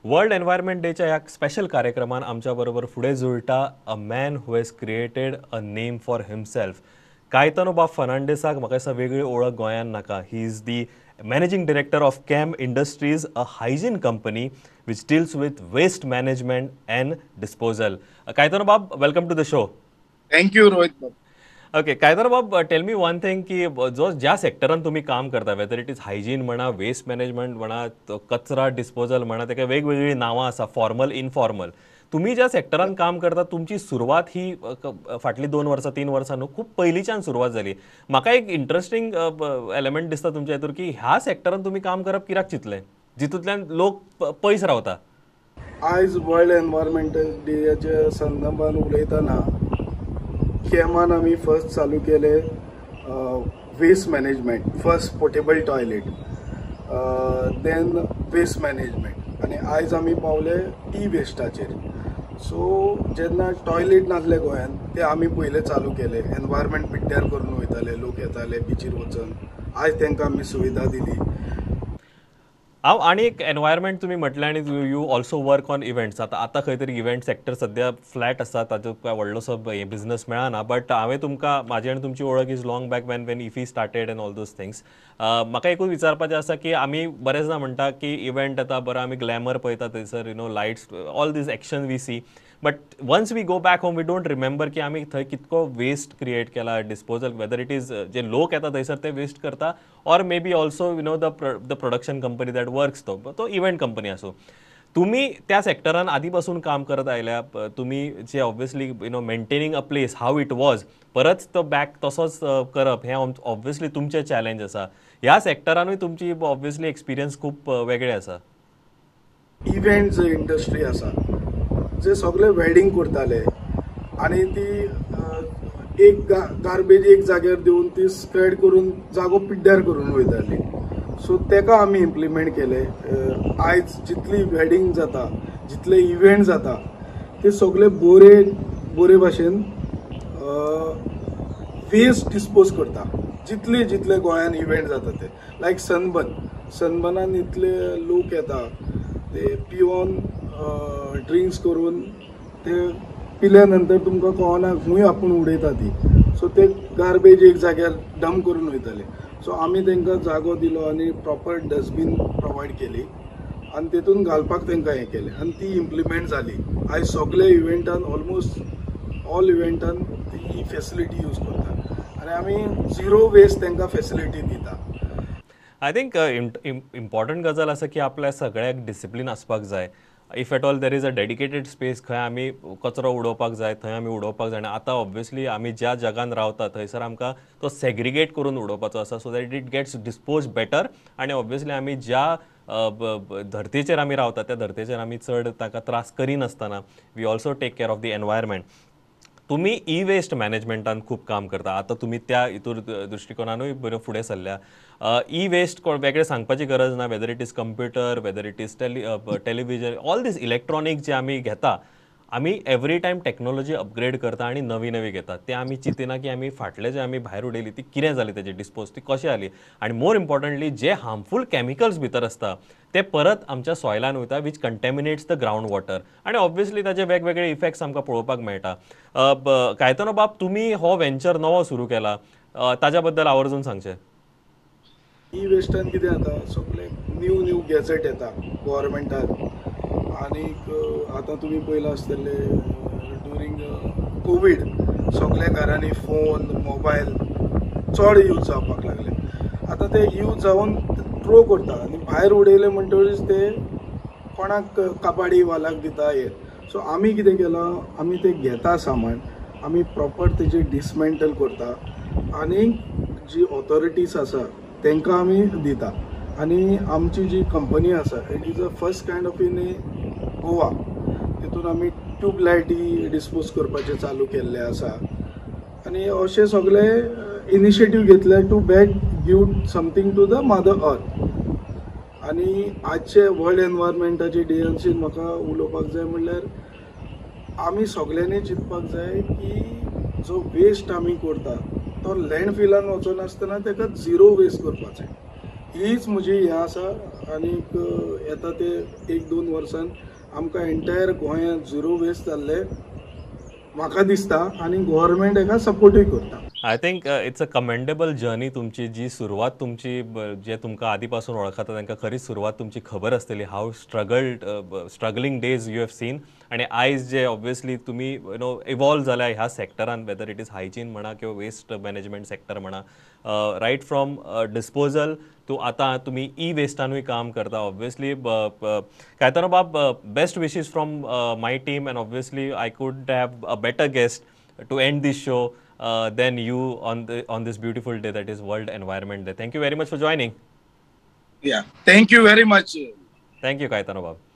World environment डेच्या ह्या special कार्यक्रमान आमच्या बरोबर फुडें जुळटा a man who has created a name for himself. Caetano बाब फर्नांडीसाक म्हाका दिसता वेगळी ओळख गोंयांत नाका. He is the managing director of Cam Industries, a hygiene company which deals with waste management and disposal. Caetano बाब, welcome to the show. Thank you Rohit बाब. Okay Caetano बाब, टेल मी वन थिंग की जो ज्या सेक्टरान तुमी काम करता, weather it is hygiene म्हणा, वेस्ट मॅनेजमेंट म्हणा, कचरा डिस्पोजल म्हणा, तेका वेगवेगळीं नांवां आसा, फॉर्मल इनफॉर्मल. तुमी ज्या सेक्टरान काम करता तुमची सुरवात ही फाटली 2 वर्सां 3 वर्सां न्हू, खूब पयलींच्यान सुरवात जाली. म्हाका एक इंट्रस्टींग एलिमेंट दिसता तुमच्या हितूर की ह्या सेक्टरान तुमी काम करप कित्याक चिंतलें, जितूंतल्यान लोक पयस रावता? आयज वर्ल्ड एनवायरमेंटल डेच्या संदर्भान उलयतना कॅमान आमी फर्स्ट चालू केले waste management, first portable toilet, then waste management, आनी आयज आमी पावले ई वेस्टाचेर. सो जेन्ना टॉयलेट नासले गोंयांत ते आमी पयले चालू केले. एनवायरमेंट पिड्ड्यार करून वयताले, लोक येताले बिचीर वचून, आयज तांकां आमी सुविधा दिली. हांव आनी एक एनवायरमेंट तुमी म्हटलें आनी you also work on events. आतां आतां खंय तरी इव्हेंट सेक्टर सद्या फ्लॅट आसा, ताजो काय व्हडलोसो बिजनस मेळना, बट हांवें तुमकां, म्हाजी आनी तुमची वळख is long back when when IFFI started and all those things. म्हाका एकूच विचारपाचें आसा की आमी बरेच जाण म्हणटा की इव्हेंट येता बरो, आमी ग्लॅमर पळयता थंयसर, you know lights, all these action we see, but once we go back home we don't remember की आमी थंय कितको वेस्ट क्रिएट केला, डिस्पोजल, वेदर it is जे लोक येता थंयसर ते वेस्ट करता, or maybe also you know the production company that works, तो इव्हेंट कंपनी आसूं. तुमी त्या सेक्टरान आदी पासून काम करत आयल्या, तुमी जे obviously you know maintaining a place how it was, परत तो बॅक तसोच करप हें ऑब्वियसली तुमचें चॅलेंज आसा. ह्या सेक्टरानूय तुमची ऑब्वियसली एक्सपिरियन्स खूब वेगळे आसा. इव्हेंट जे इंडस्ट्री आसा, जे सगळे वेडिंग करताले आनी ती एक गार्बेज एक जाग्यार दिवन ती स्प्रेड करून जागो पिड्ड्यार करून वयताली. सो तेका आमी इम्प्लिमेंट केले. आयज जितली वेडिंग जाता, जितले इव्हेंट जाता, ते सगळे बोरे बोरे भाशेन वेस्ट डिस्पोज करता. जितले जितले गोंयान इव्हेंट जाता ते लायक सनबर्न, सनबर्नान इतले लोक येता, ते पिवन ड्रिंक्स करून ते पिल्या नंतर तुमकां कळना खंय आपूण उडयता ती. सो ते गार्बेज एक जाग्यार डंप करून वयताले. सो आमी तांकां जागो दिलो आनी प्रॉपर डस्टबीन प्रोवायड केली आनी तेतून घालपाक तांकां हें केलें आनी ती इम्प्लिमेंट जाली. आयज सगळे इव्हेंटान, ऑलमोस्ट ऑल इव्हेंटान ही फेसिलिटी यूज करता आनी आमी झिरो वेस्ट तांकां फेसिलिटी दिता. I think important गजाल आसा की आपल्या सगळ्याक डिसिप्लीन आसपाक जाय. If at all there is a dedicated space खंय आमी कचरो उडोवपाक जाय थंय आमी उडोवपाक जाय. आनी आतां ऑब्वियसली आमी ज्या जगान रावता थंयसर आमकां तो सेग्रिगेट करून उडोवपाचो आसा, so that it gets dispose better. आनी ऑब्वियसली आमी ज्या धरतेचेर आमी रावता त्या धरतेचेर आमी चड ताका त्रास करिनासतना we also take care of the environment. तुमी ई वेस्ट मॅनेजमेंटान खूब काम करता, आतां तुमी त्या हितूर दृश्टिकोनानूय बरें फुडें सरल्या. ई वेस्ट वेगळें सांगपाची गरज ना, whether it is computer, whether it is television, all these electronic जे आमी घेता, आमी एवरी टायम टॅक्नोलॉजी अपग्रेड करता आनी नवी नवी घेता. ते आमी चिंतिना की आमी फाटले जे आमी भायर उडयली ती कितें जाली, तेजी डिस्पोज ती कशी जाली, आनी मोर इम्पॉर्टंटली जे हार्मफूल कॅमिकल्स भितर आसता ते परत आमच्या सॉयलान वयता, which contaminates the ground water, आनी ऑब्वियसली ताजे वेगवेगळे इफेक्ट्स आमकां पळोवपाक मेळटा. कायतानो बाब, तुमी हो वेंचर नवो सुरू केला, ताज्या बद्दल आवर्जून सांगचें. ई वेस्टान कितें जाता, सगळे न्यू न्यू गॅझेट येता गव्हर्मेंटान, आनीक आतां तुमी पळयलां आसतलें ड्युरींग कोवीड सगल्या घरांनी फोन, मोबायल चड यूज जावपाक लागले. आतां ते यूज जावन थ्रो करता आनी भायर उडयले म्हणटकीच ते कोणाक कबाडी वालाक दिता हे. सो आमी कितें केलां, आमी ते घेता सामान, आमी प्रॉपर तेजे डिसमेंटल करता आनी जी ऑथॉरिटीज आसा तांकां आमी दिता. आनी आमची जी कंपनी आसा, it is a first kind of in Goa, तितून आमी ट्यूबलायटी डिस्पोज करपाचें चालू केल्लें आसा आनी अशे सगळे इनिशिएटीव घेतले to back give something to the mother earth. आनी आजचे वर्ल्ड एनवायरमेंटाचे डेयांचेर म्हाका उलोवपाक जाय म्हणल्यार आमी सगल्यांनी चिंतपाक जाय की जो वेस्ट आमी करता तो लँडफिलान वचनासतना ताका झिरो वेस्ट करपाक जाय. हीच म्हजी हें आसा. आनीक येता ते 1-2 वर्सान आमकां एंटायर गोंयांत झिरो वेस्ट जाल्लें म्हाका दिसता आनी गव्हर्मेंट हेका सपोर्टूय करता. I think it's a commendable journey तुमची, जी सुरवात तुमची, जे तुमकां आदी पासून वळखता तांकां खरीच सुरवात तुमची खबर आसतली, how struggling days you have seen. आनी आयज जे ऑब्वियसली तुमी you know evolve जाल्या ह्या सेक्टरान, वेदर it is hygiene म्हणा किंवा वेस्ट मॅनेजमेंट सेक्टर म्हणा, रायट फ्रॉम डिस्पोजल टू आतां तुमी ई वेस्टानूय काम करता. ऑब्वियसली कायतानो बाब, best wishes from my team, and obviously I could have a better guest to end this show than you on this beautiful day, that is World Environment Day. Thank you very much for joining. Yeah, thank you very much. Thank you, Kaitano Bab.